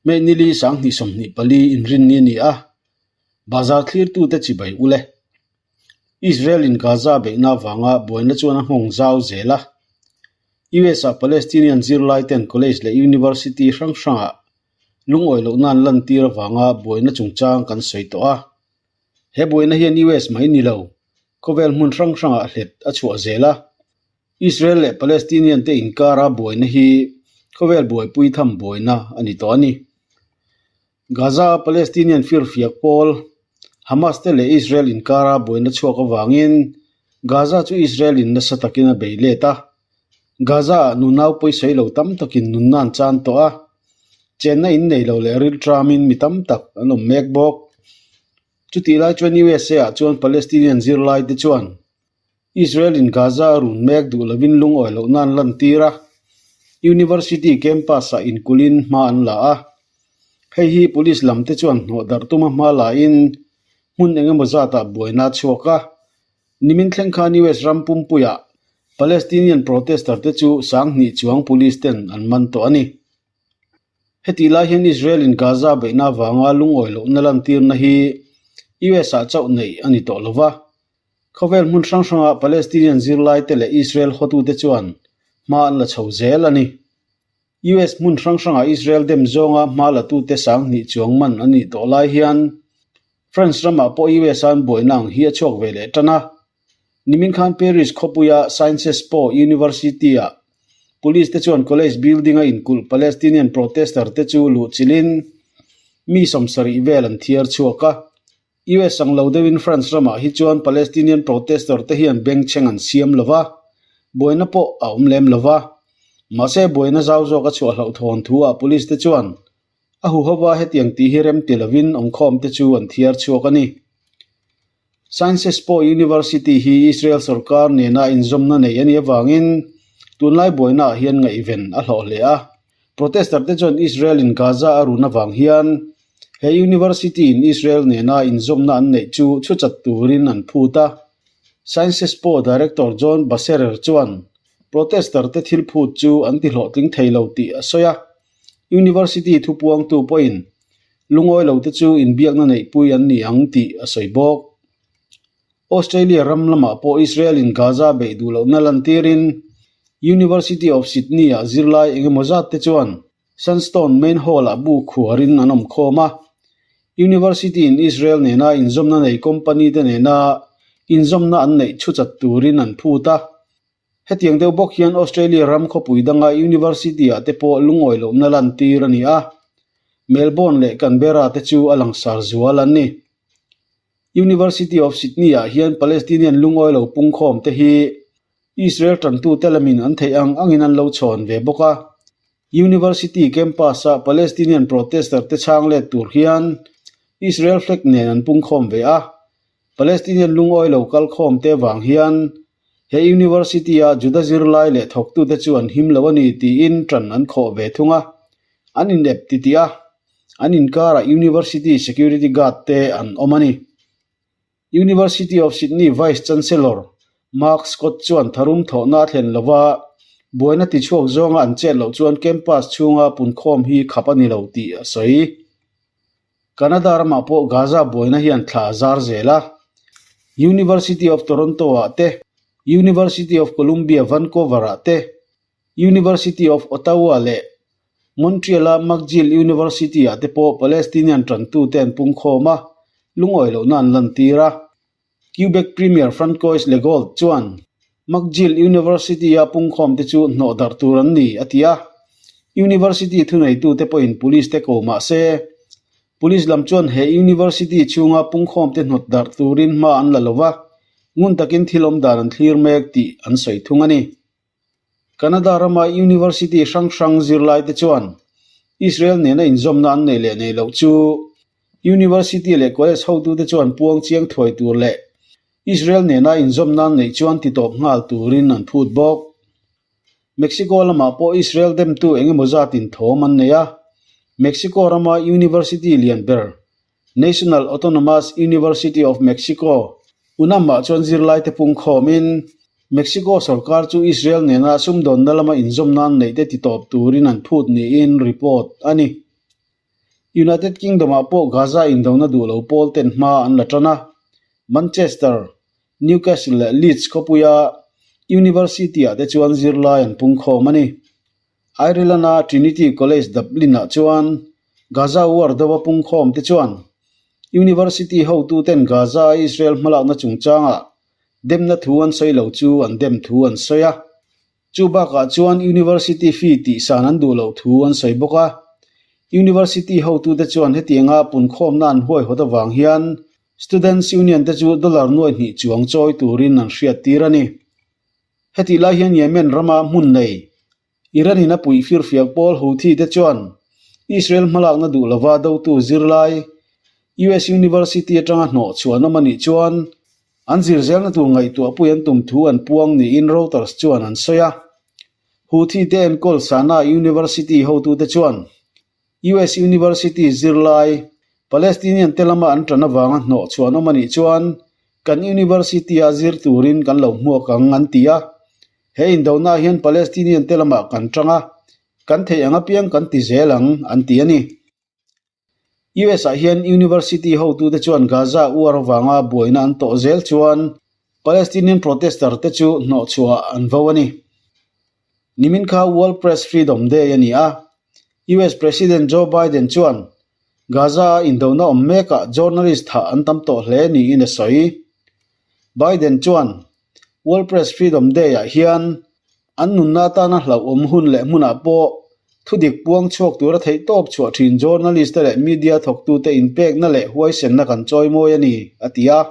May nili 2024 inrinni a ni a, bazar thlirtute chibai ule. Israel in Gaza beihna avanga buaina chuan a nghawng zau zel a. US ah Palestinian zirlai ten college leh university hrang hrangah lungawi lohna an lantir avanga buaina chungchang kan sawi tawh a. He buaina hian US mai ni lo, khawvel hmun hrang hrangah hlet a chhuah zel a. Israel leh Palestinian te inkara buaina hi khawvel buaipui tham buaina a ni tawh a ni. Gaza-a Palestinian firfiak pawl Hamas te leh Israel inkara buaina chhuak avangin Gaza chu Israel in nasa takin a bei let a. Gaza-ah nunau pawisawi lo tam takin nunna an chan tawh a, chenna in nei lo leh rilṭamin mi tam tak an awm mek bawk. Chutih lai chuan USA-ah chuan Palestinian zirlai te chuan Israel in Gaza a run mek duh lovin lungawi lohna an lantir a, University campus-ah inkulhin hma an la a. Hei hi police lam te chuan hnawh darh tuma hma lain hmun eng emaw zatah buaina a chhuak a. Nimin thleng khan US ram pumpuiah Palestinian protester te chu 2000 chuang police ten an man tawh a ni. Hetih lai hian Israel in Gaza beihna avanga lungawi lohna lantirna hi US ah chauh neih a ni tawh lova. Khawvel hmun hrang hranga Palestinian zirlaite leh Israel hotute chuan hma an la chho zel a ni. US hmun hrang hrangah Israel dem zawnga hma latute 2000 chuang man a nih tawh lai hian France ramah pawh US an buaina ang hi a chhuak ve leh tan a. Nimin khan Paris khawpuia Sciences Po University-ah police te chuan college building-a inkulh Palestinian protester te chu luhchilhin mi 70 vel an thiar chhuak a. US ang lo deuhin France ramah hi chuan Palestinian protester te hian bengchheng an siam lo va, buaina pawh a awm lem lo va. Mahse buaina zau zawk a chhuah hlauhthawn thu ah police te chuan a huhova hetiang tih hi rem ti lovin awmkhawm te chu an thiar chhuak a ni. Sciences Po University hi Israel sorkar nena inzawmna nei a nih avangin tunlai buaina ah hian ngaihven a hlawh hle a. Protester te chuan Israel in Gaza a run avang hian he university in Israel nena inzawmna an neih chu chhuchat turin an phut a. Sciences Po Director John Basserer chuan protester te thil phut chu an ti hlawhtling thei lo tih a sawi a. University thupuangtu pawhin lungawi lo te chu inbiakna neihpui an ni ang tih a sawi bawk. Australia ram lamah pawh Israel in Gaza beih duh lohna lantirin University of Sydney-ah zirlai eng emaw zat te chuan Sandstone Main Hall-ah bu khuarin an awm khawm a. University in Israel nena inzawmna nei company te nena inzawmna an neih chhuchat turin an phut a. Hetiang deuh bawk hian Australia ram khawpui danga university-ah te pawh lungawi lohna lantir a ni a, Melbourne leh Canberra te chu a langsar zual an ni. University of Sydney-ah hian Palestinian lungawi lo pungkhawm te hi Israel tantute lamin an theih ang angin an lo chhawn ve bawk a. University campus-a Palestinian protester te chhang let tur hian Israel flag nen an pungkhawm ve a. Palestinian lungawi lo kalkhawm te vang hian he university-a Juda zirlai leh thawktute chu an him lo a ni tiin ṭan an khawh ve thung a, an inep titih a. An inkarah University Security Guard te an awm a ni. University of Sydney Vice Chancellor Mark Scott chuan tharum thawhna a thlen lova, buaina tichhuak zawnga an chet loh chuan campus chhunga punkhawm hi khap a ni lo tih a sawi. Canada ramah pawh Gaza buaina hian thla a zar zel a. University of Toronto-ah te, University of Columbia Vancouver-ah te, University of Ottawa leh Montreal-a McGill University-ah te pawh Palestinian tantute an pungkhawm a, lungawi lohna an lantir a. Quebec Premier Francois Legault chuan McGill University-a pungkhawmte chu hnawh darh tur an ni, a ti a. University thuneitute pawhin police te ko mah se, police lam chuan he university chhunga pungkhawmte hnawt darh turin hma an la lo va, ngun takin thil awm dan an thlir mek tih an sawi thung a ni. Canada rama university hrang hrang zirlaite chuan Israel nena inzawmna an neih leh neih loh chu university leh college hotute chuan puang chiang thuai tur leh Israel nena inzawmna an neih chuan titawp nghal turin an phut bawk. Mexico lamah pawh Israel demtu eng emaw zatin thawm an nei a, Mexico rama university lian ber National Autonomous University of Mexico, UNAM-ah chuan zirlaite pungkhawmin Mexico sorkar chu Israel nena sumdawnna lama inzawmna an neihte titawp turin an phut niin report a ni. United Kingdom-ah pawh Gaza indona duh lo pawl ten hma an la tan a, Manchester, Newcastle leh Leeds khawpuia University-ah te chuan zirlai an pungkhawm a ni. Ireland-a Trinity College Dublin-ah chuan Gaza War dova pungkhawm te chuan University hotuten Gaza-a Israel hmalakna chungchangah demna thu an sawi lo chu an dem thu an sawi a. Chu bakah chuan University fee tihsan an duh loh thu an sawi bawk a. University hotute chuan hetianga punkhawmna an huaihawt avang hian Students Union te chu dollar nuai hnih chuang chawi turin an hriattir a ni. Hetih lai hian Yemen rama hmun nei Iran in a puih firfiak pawl Houthi te chuan Israel hmalakna duh lova dotu zirlai US University atanga hnawh chhuah nawm a nih chuan an zir zelna tur ngaihtuahpui an tum thu an puang niin Reuters chuan an sawi a. Houthi te enkawl Sanaa University hotute chuan US University zirlai Palestinian te lama an tan avanga hnawh chhuah nawm a nih chuan kan University-a zir turin kan lo hmuak ang an ti a. He indona hian Palestinian te lamah kan tang a, kan theih ang apiang kan ti zel ang an ti a ni. US ah hian University hotute chuan Gaza uar avanga buaina an tawh zel chuan Palestinian protester te chu hnawhchhuah an vo a ni. Nimin kha World Press Freedom Day a ni a, US President Joe Biden chuan Gaza-a indona awm mekah journalist thah an tam tawh hle niin a sawi. Biden chuan World Press Freedom Day-ah hian an nunna atana hlauhawm hun leh hmunah pawh thudik puang chhuak tura theihtawp chhuah thin journalist-te leh media thawktute inpekna leh huaisenna kan chawimawi a ni, a ti a.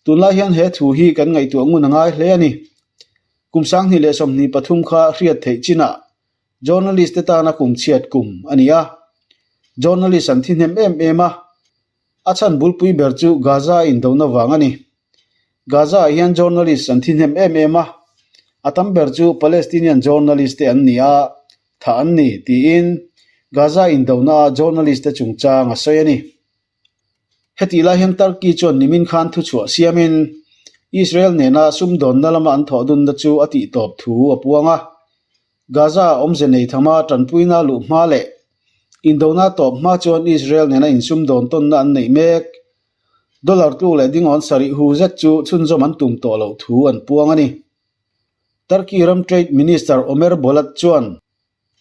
Tunlai hian he thu hi kan ngaihtuah ngun a ngai hle a ni. Kum 2023 kha hriat theih chinah journalist te tana kum chhiat kum a ni a. Journalist an thi hnem em em a, a chhan bulpui ber chu Gaza indona vang a ni. Gaza ah hian journalist an thi hnem em em a, a tam ber chu Palestinian journalist te an ni a, thah an ni, tiin Gaza indona a journalist te chungchang a sawi a ni. Hetih lai hian Turkey chuan nimin khan thuchhuah siamin Israel nena sumdawnna lama an thawh dunna chu a tihtawp thu a puang a. Gaza-a awmze nei thama tanpuina luh hma leh indona tawp hma chuan Israel nena insumdawn tawnna an neih mek. Dollar tluk leh dingawn sarih hu zet chu chhunzawm an tum tawh loh thu an puang a ni. Turkey ram Trade Minister Omer Bolat chuan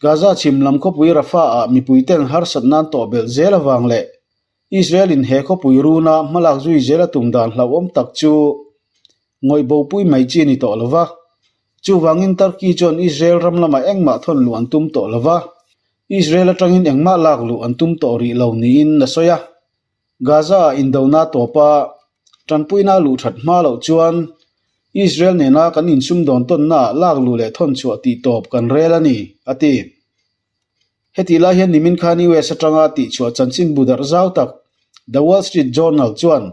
Gaza chhim lam khawpui Rafah-ah mipuiten harsat nan tawh belh zel avang leh Israel-in he khawpui runa hmalak zui zel a tum dan hlauhawm tak chu ngawih bopui mai chi a ni tawh lo va. Chuvangin Turkey chuan Israel ram lamah engmah thawn luh an tum tawh lo va, Israel atangin engmah lak luh an tum tawh rih lo niin a sawi a. Gaza-ah indona tawpa tanpuina luh that hma loh chuan Israel nena kan insumdawn tawnnaah lak luh leh thawn chhuah tih tawp kan rel a ni, a ti. Hetih lai hian nimin khan US atanga tihchhuah chanchinbu darh zau tak The Wall Street Journal chuan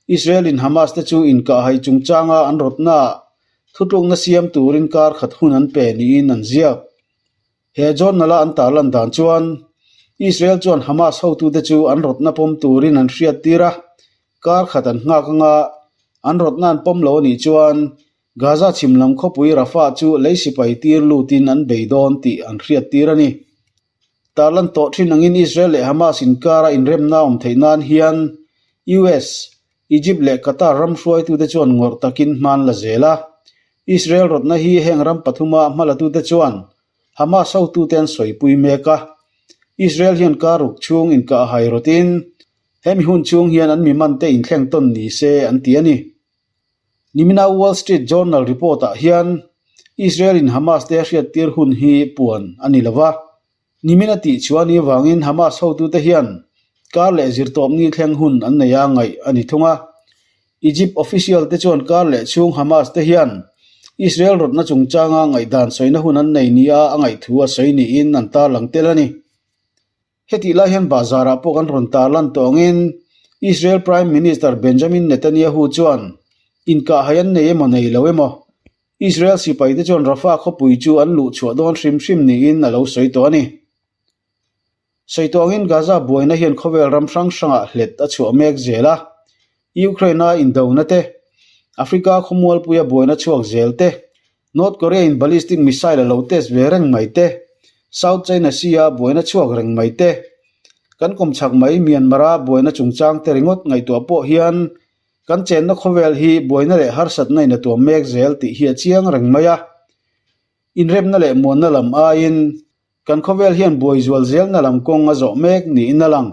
Israel-in Hamas te chu inkahhai chungchanga an rawtnaah thutlukna siam turin kar khat hun an pe niin an ziak. He journal-a an tarlan dan chuan Israel chuan Hamas hotute chu an rawtna pawm turin an hriattir a, kar khat an nghak anga an rawtna an pawm lo a nih chuan Gaza chhim lam khawpui Rafah chu lei sipai tir lutin an bei dawn tih an hriattir a ni. Tarlan tawh thin angin Israel leh Hamas inkara inremna awm theih nan hian US, Egypt leh Qatar ram hruaitute chuan ngawrh takin hma an la zel a. Israel rawtna hi heng ram pathuma hmalatute chuan Hamas hotute an sawipui mek a. Israel hian kar ruk chhung inkah hai rawtin hemi hun chhung hian an mi mante inthleng tawn ni se an ti a ni. Nimina Wall Street Journal report-ah hian Israel-in Hamas te a hriattir hun hi puan a ni lo va. Nimin a tih chhuah ni avangin Hamas hotute hian kar leh zirtawpni thleng hun an nei a ngaih a ni thung a. Egypt official te chuan kar leh chhung Hamas te hian Israel rawtna chungchanga ngaihdan sawina hun an nei nia a ngaih thu a sawi niin an tarlang tel a ni. Hetih lai hian bazarah pawh kan rawn tarlan tawh angin Israel Prime Minister Benjamin Netanyahu chuan inkahhai an nei emaw nei lo emaw Israel sipaite chuan Rafah khawpui chu an luh chhuah dawn hrim hrim niin a lo sawi tawh a ni. Sawi tawh angin Gaza buaina hian khawvel ram hrang hrangah hlet a chhuah mek zel a, Ukraine-a indona te, Africa khawmualpuia buaina chhuak zel te, North Korea-in ballistic missile a lo test ve reng mai te, South China Sea-a buaina chhuak reng mai te. Kan kawmchhak mai Myanmar-a buaina chungchang te ringawt ngaihtuah pawh hian kan chenna khawvel hi buaina leh harsatna in a tuam mek zel tih hi a chiang reng mai a. Inremna leh muanna lam aiin kan khawvel hian buai zual zelna lam kawng a zawh mek niin a lang.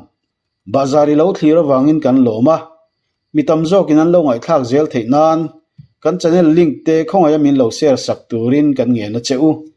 Bahzar i lo thlir avangin kan lawm a, mi tam zawkin an lo ngaihthlak zel theih nan kan channel link te khawngaih a min lo share sak turin kan ngen a che u.